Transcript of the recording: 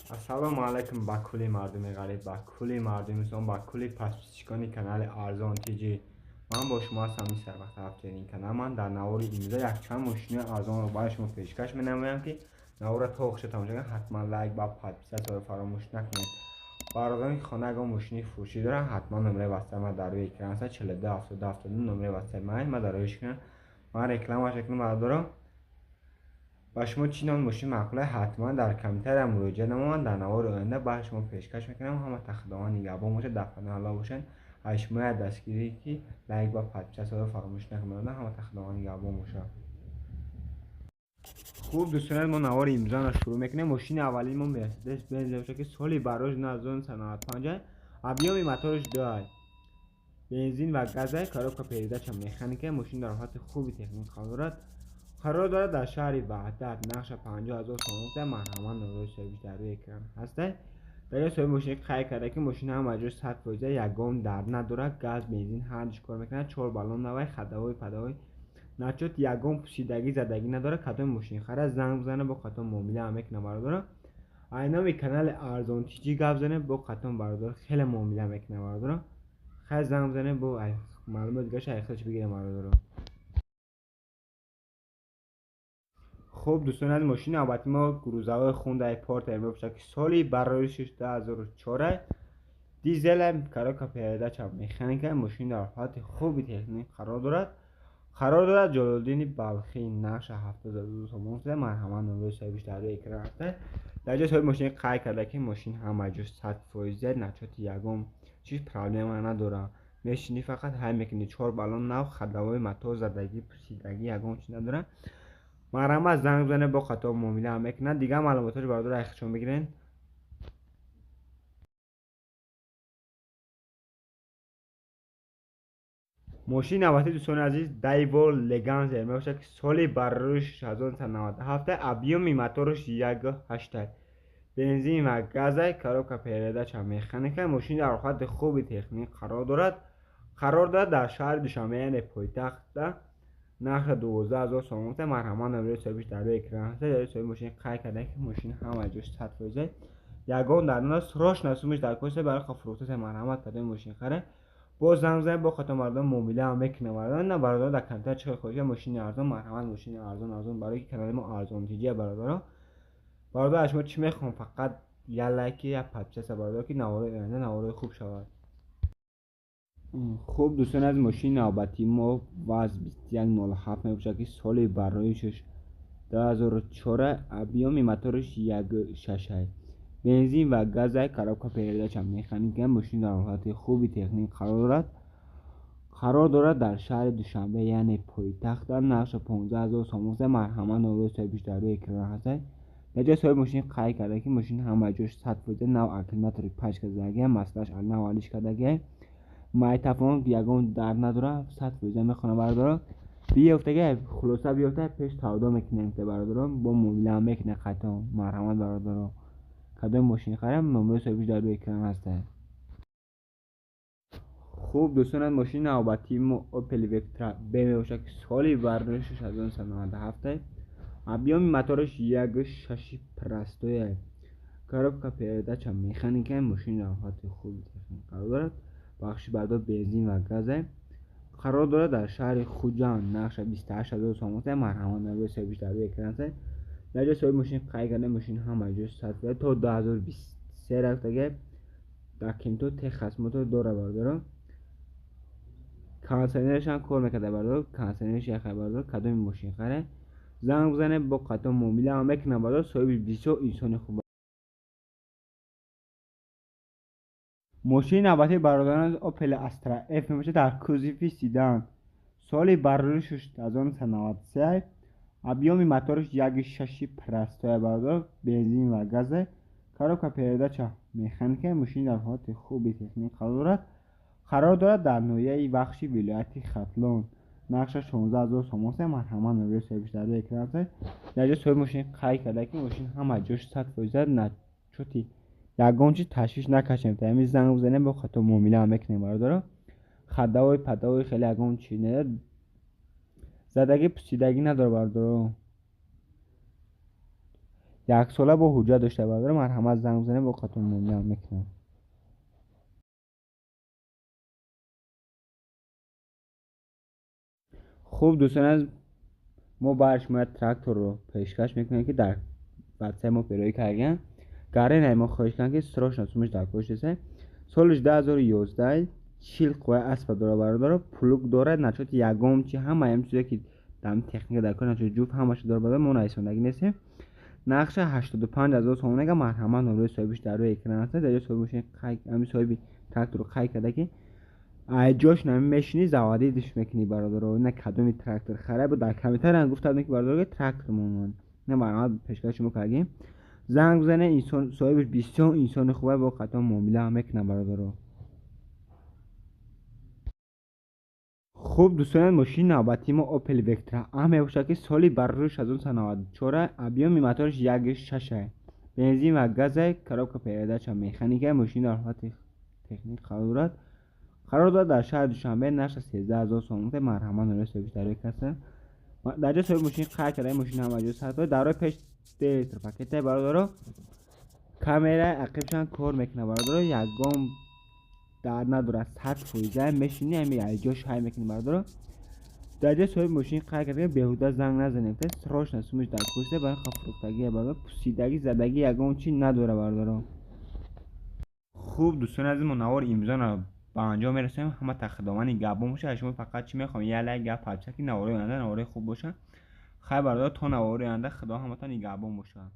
Ассалому алайкум ба кулли мардуми ғариб, ба кулли мардуми инсон, ба кулли подписчикони канали Арзон ТЖ. Ман бо шумо ҳастам мистер Бахтарафтарин канал. Ман дар навори имрӯза якчанд мошини арзонро барои шумо пешкаш менамоям, ки наворро то охир тамошо кунед, ҳатман лайк ва подписатсияро фаромӯш накунед. Бародароне ки хона ягон мошини фурӯшӣ доранд, ҳатман номераи ватсап ман дар рӯи экран аст, 42 72 72 номераи ватсапи ман. Ман дар рӯи экран ман рекламааш мекунам. Бародарон, ба шумо чӣ ном мошин маъқул аст, ҳатман дар комментария муроҷиат намоянд. Дар навори оянда ба шумо пешкаш мекунам. Ҳама та Худованд нигаҳбон бошад, дар паноҳи Аллоҳ бошанд. Аз шумо як дастгирӣ, ки лайк ва подписатсияро фаромӯш накунед. Ҳама та Худованд нигаҳбон бошад. Хуб дӯстони, мо навори имрӯзаро шурӯъ мекунем. Мошини аввалини мо Мерседес Бенз мебошад, ки соли барош 1995, объёми мотораш 2, бензин ва газа, коробка передача механика. Мошин дар ҳолати хуби техник қарор дорад дар шаҳри Ваҳдат. Нархша 50 000 сомон. Марҳамат, номерои соҳибиш дар рӯи экран ҳаста. Дар ин соҳиби мошин қайд карда, ки мошин ҳама ҷош 100%, ягон дард надорад, газ, бензин ҳардуш кор мекунад, чор баллон навай, ходовой падовой начот, ягон пусидагӣ, задагӣ надорад. Кадоми мошинхара занг бизанад, бо қатон муомила ҳам мекунад. Бародарон, айноми канали Арзон ТЖ гап занед, бо қатон бародарон хеле муомила мекунад. Бародарон, хайр, занг бизанед, бо маълумот дигаша айхелш бигирем, бародарон. Хуб дӯстони аз, мошини навбати мо грузовой Хундай Портер мебошад, ки соли бароришиш 2004, дизел, коробка передача механика. Мошин дар ҳолати хуби техник қарор дорад Ҷалолиддини Балхӣ. Нархша 70 000 сомон шуда. Марҳамат, номерои соҳибиш дар рӯи экран рафта. Дар ҷои соҳиби мошин қайд карда, ки мошин ҳама ҷош 100%, начоти ягон чиз проблема надорад. Мешинӣ, фақат ҳай мекунӣ. Чор баллон нав, ходовой мотор, задагӣ, пусидагӣ ягон чиз надорад. Марҳамат, занг бизанед, бо қатор муомила ҳам мекунад. Дигар маълумотҳоро, бародар, айхчон бигиред. Мошини навбатӣ, дӯстони азиз, Дайво Легансер мебошад, ки соли барориш 1997, объёми мотораш 1,8, бензин ва газа, коробка передача механика. Мошин дар ҳолати хуби техник қарор дорад дар шаҳри Душанбе, яъне пойтахтда. Нархи 12 000 сомон. Марҳамат, номерои соҳибиш дар рӯи экран ҳаста. Дар соҳиби мошин қайд карда, ки мошин ҳама ҷош 100%, ягон дар срочно сумиш дар коса барои фурӯхтасе. Марҳамат, кадоми мошинхара боз занг бизанед, бо қатор мардум муомила ҳам мекунад. Мардум на, бародарон, дар комментария чӣ хоҳед, мошини арзон, марҳамат, мошини арзон, арзон, барои ки канали мо Арзон ТЖ. Бародарон, бародар, аз шумо чӣ мехоҳам? Фақат як лайки, як подписаться, бародар, ки наворои оянда наворои хуб шавад. Хуб дӯстони аз, мошини навбатии мо ВАЗ 2107 мебошад, ки соли бароишаш 2004, объёми мотораш 1,6, бензин ва газа, коробка передача механика. Мошин дар ҳолати хуби техник қарор дорад дар шаҳри Душанбе, яъне пойтахтда. Нархша 15 000 сомон. Марҳамат, номерои соҳибиш дар рӯи экран ҳаста. Дар ҷои соҳиби мошин қайд карда, ки мошин ҳама ҷош 100% нав, аккумулятори пачка задагия, маслаш нав алиш кардагия, майтафон ягон дард надорад, 100% мехонам. Бародарон, биёфтага, хулоса, биёфта пеш савдо мекунем. Бародарон, бо муомила ҳам мекунем қатъан. Марҳамат, бародарон, кадоми мошин харам, номерои соҳибиш дар рӯи экран ҳаста. Хуб дӯстон, аз мошини навбатии мо Опел Вектра Б мебошад, ки соли барномаи 1997, объёми мотораш 1,6 простой, коробка передача механика. Мошин дар ҳолати хуби техник қарор дорад, бахши бардор, бензин ва газа. Қарор дорад дар шаҳри Хуҷанд. Нархша 28 000 сомон. Марҳамат, номерои соҳибиш дар рӯи экран аст. Дар ҷои соҳиби мошин қайд карда, мошин ҳама ҷош 100% то 2023 рафтага, документо, техосмотр дорад. Бародарон, кондиционераш ҳам кор мекарда. Бародар, кондиционераш яхай. Бародар, кадоми мошин харе, занг бизанед, бо қатор муомила ҳам мекунам. Бародар, соҳиби бисёр инсони хуб. Мошини навбатии, бародарон, Опел Астра Ф мебошад дар кузови седан, соли бароришаш 1993, объёми мотораш 1,6 простой, бародар, бензин ва газа, коробка передача механика. Мошин дар ҳолати хуби техник қарор дорад дар ноҳияи Вахши вилояти Хатлон. Нархша 16 000 сомон. Марҳамат, номерои соҳибиш дар рӯи экран аст. Дар ҷои соҳиби мошин қайд карда, ки мошин ҳама ҷош 100%, начоти ягон чиз ташвиш накашем. Ҳамин занг бизанем, бо хато муомила ҳам мекунем. Бародаро, ходовой падовой хеле ягон чи не, задагӣ, пусидагӣ надорад. Бародаро, Як сола бо ҳуҷҷат дошта бародаро, марҳамат занг бизанед, бо қатон муомила мекунам. Хуб дӯстон аз мо бар шумо як тракторро пешкаш мекунем, ки дар ватсап мо пироӣ кардем. Гарен мо хоҳиш кардем, ки срочно сумаш дар кош десе. Соли 2011, 40 қувваи аспа дора бародаро, плуг дорад, начоти ягон чи, ҳама ям чизе ки дар техника дар кор, начоти ҷуфт ҳамаша дора бародаро, мо нарисондагӣ нестем. Нақша 85 000 сомон га, марҳамат, номерои соҳибиш дар рӯи экран аст. Дар ҷои соҳиби мошин ҳами соҳиби тракторро қайд карда, ки ай ҷош нами мешинӣ, заводить мекунӣ бародаро. На кадоми трактор хара бу дар комментария гуфта будем, ки бародаро, трактор монанд. На, марҳамат, пешкаш шумо кардем. Занг бизанед, инсон соҳибиш бисёр инсони хубе, бо қатъан муомила мекунад бародаро. Хуб дӯстони, мошини навбатии мо Opel Vectra А мебошад, ки соли баррӯи 1994, объёми мотораш 1,6, бензин ва газа, коробка передача механика. Мошин дар ҳолати техник қарор дорад. Қарор дорад дар шаҳри Душанбе, нархаш 13 000 сомон. Марҳамат, номерои соҳибиш дар рӯи касса. Дар ҷои соҳиби мошин қайд карда, мошин ҳама ҷо сатҳ, дар рӯи пеш электропакета бародаро, камераи ақибшам кор мекунад бародаро, ягон дард надорад, 100%. Мешинӣ, ҳами ҷош ҳай мекунӣ бародаро. Дар ҷои соҳиби мошин қайд карда, беҳуда занг назанем, срочно сумаш дар курсе, барои фурӯхтагӣ бародаро, пусидагӣ, задагӣ ягон чи надора бародаро. Хуб дӯстони азиз, мо навори имрӯзаро ба анҷом мерасонем. Ҳама та худованди гапбон бошад. Аз шумо фақат чӣ мехоҳам? Як лайк, гап подписка, ки навораи оянда навораи хуб бошад. Хайр бародаро, то навораи оянда, худо ҳаматон нигаҳбон бошад.